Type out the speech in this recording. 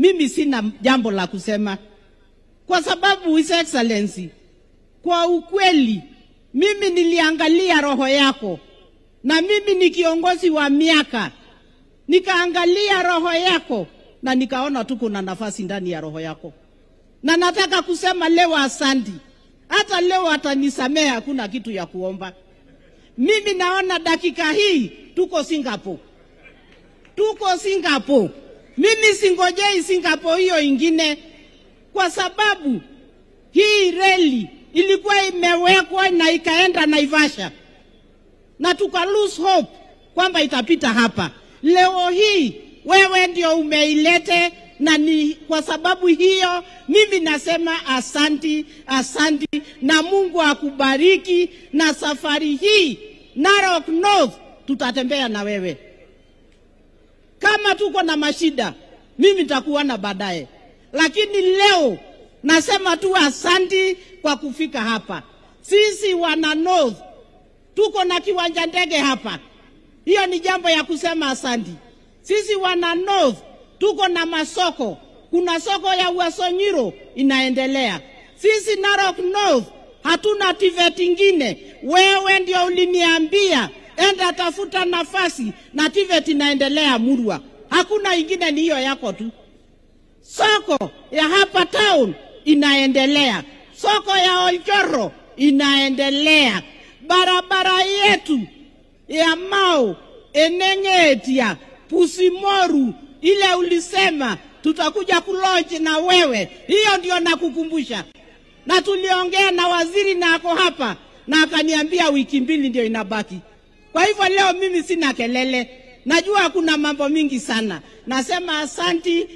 Mimi sina jambo la kusema kwa sababu, His Excellency, kwa ukweli mimi niliangalia roho yako, na mimi ni kiongozi wa miaka, nikaangalia roho yako na nikaona tu kuna nafasi ndani ya roho yako, na nataka kusema leo asanti. Hata leo atanisamea, hakuna kitu ya kuomba. Mimi naona dakika hii tuko Singapore, tuko Singapore. Mimi singojei Singapore hiyo ingine, kwa sababu hii reli ilikuwa imewekwa na ikaenda Naivasha na tuka lose hope kwamba itapita hapa. Leo hii wewe ndio umeilete, na ni kwa sababu hiyo mimi nasema asanti, asanti, na Mungu akubariki. Na safari hii Narok North tutatembea na wewe. Kama tuko na mashida, mimi nitakuona baadaye, lakini leo nasema tu asanti kwa kufika hapa. Sisi wana North tuko na kiwanja ndege hapa, hiyo ni jambo ya kusema asanti. Sisi wana North tuko na masoko, kuna soko ya Ewaso Nyiro inaendelea. Sisi Narok North hatuna TVET ingine. Wewe ndio uliniambia enda tafuta nafasi, na TVET inaendelea Murwa, hakuna ingine, ni hiyo yako tu. Soko ya hapa town inaendelea, soko ya Oljoro inaendelea, barabara yetu ya Mau Enengetia Pusimoru ile ulisema tutakuja kulaunch na wewe, hiyo ndio nakukumbusha. Na tuliongea na waziri na ako hapa na akaniambia wiki 2 ndio inabaki. Kwa hivyo leo mimi sina kelele, najua kuna mambo mingi sana. Nasema asanti.